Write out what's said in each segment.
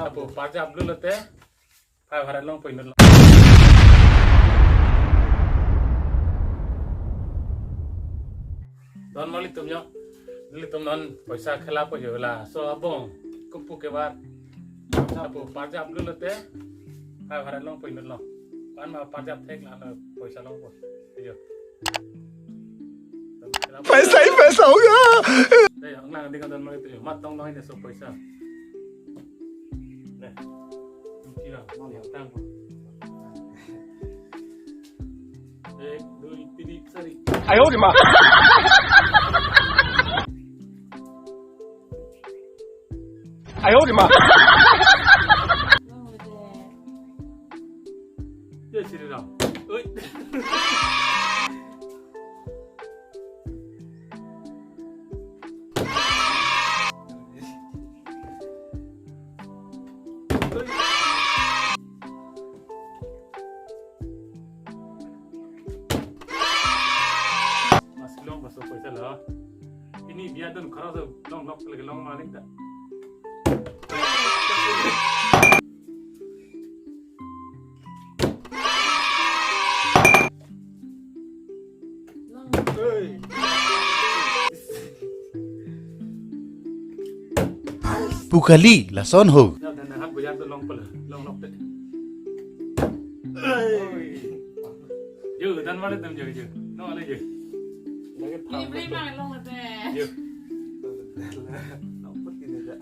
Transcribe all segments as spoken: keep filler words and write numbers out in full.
Apo parjap lu lote, five hundred long point lo. Don mali tum yo, nelitum non poisa khela po yo la. So abong, kupu ke bar. Apo parjap lu lote, five hundred long point lo. Pan ma parjap thek la no poisa long po. Yo. Paisa hi paisa hoga. Dei, ang lang ding don mali tum yo. Mat tong long ini so poisa. Dei. Tang. Ek, dui, tini, sari. Ayo di ma. Ayo di ma. Jai Shri Ram. Oi. Mas long, mas poisa lo. Ini dia don khara so long lok lagi long maling ta. Pu kali lason ho. Yo, dan dan hap boyan to long pala, long lok te. Yo, dan mali tum yo, yo. No, ale yo. Lagi tham. Ini beli mang long te. Yo. Dapat ini aja.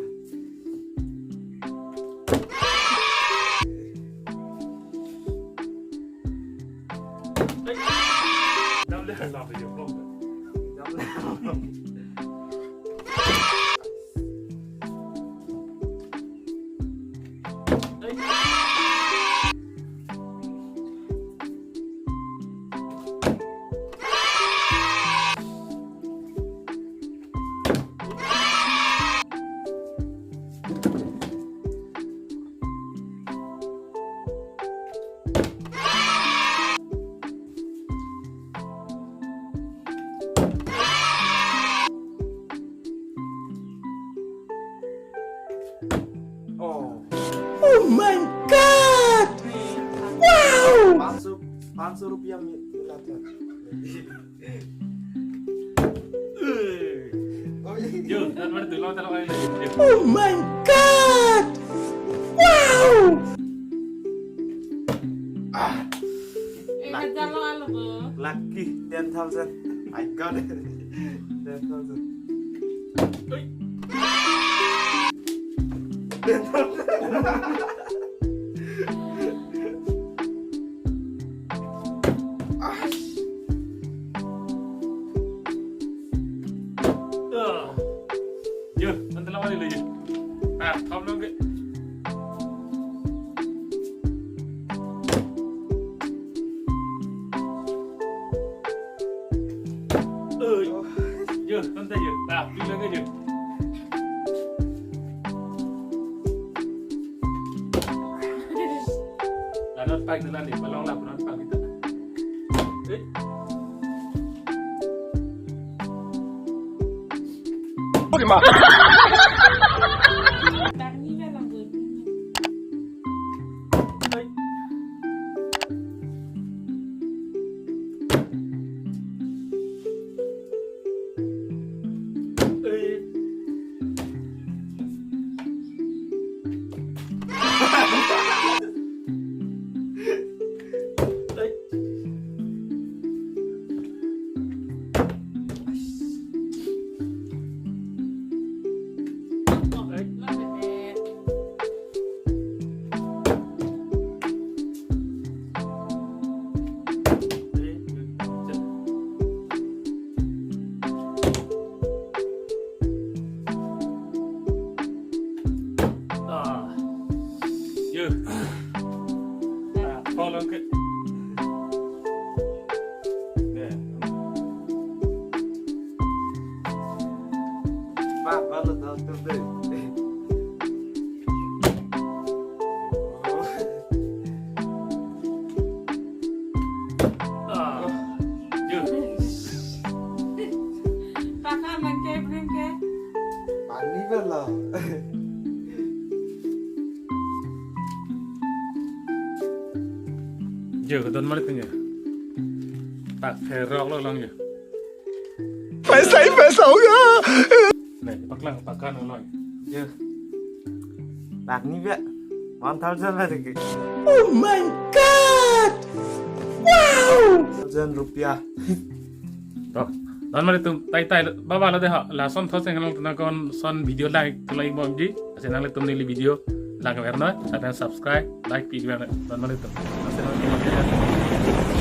Oh. Oh my God! Wow! पाँच सौ, पाँच सौ रुपया मिला था। Yo, dan mali tum long ta long kali lagi. Oh my God! Wow! Eh, hajar long alo bo. Lucky ten thousand. I got it. Ten thousand. Oi. Ten thousand. Yo, nanti lama dulu yo. Ah, kamu nunggu. Oi. Yo, nanti yo. Ah, bilang aja. Lanot pag na lang di, palong lang, lanot pag kita. Eh. Oi, ma. Barni ba lang gue. Ah. Yo. Ah, follow ke. Ya. Pak, balut daun tebel. Ah. Yo. Paka mangke bring ke. Pani bela. Yo, don mali tanya. Tak serok lo long yo. पैसा ही पैसा होगा। Nih, paklang pakan lo long. Yo. Lakh ni ba? One thousand ba tiki. Oh my god! Wow! Thousand rupiah. To, don mali tum tai tai baba lo de ha. Lason thos yang lang tuna kon son video like tulai bomji. Asin nanglitum neli video lang ver noi. Sadan subscribe, like pi ver noi. Don mali tum. Asin nanglitum.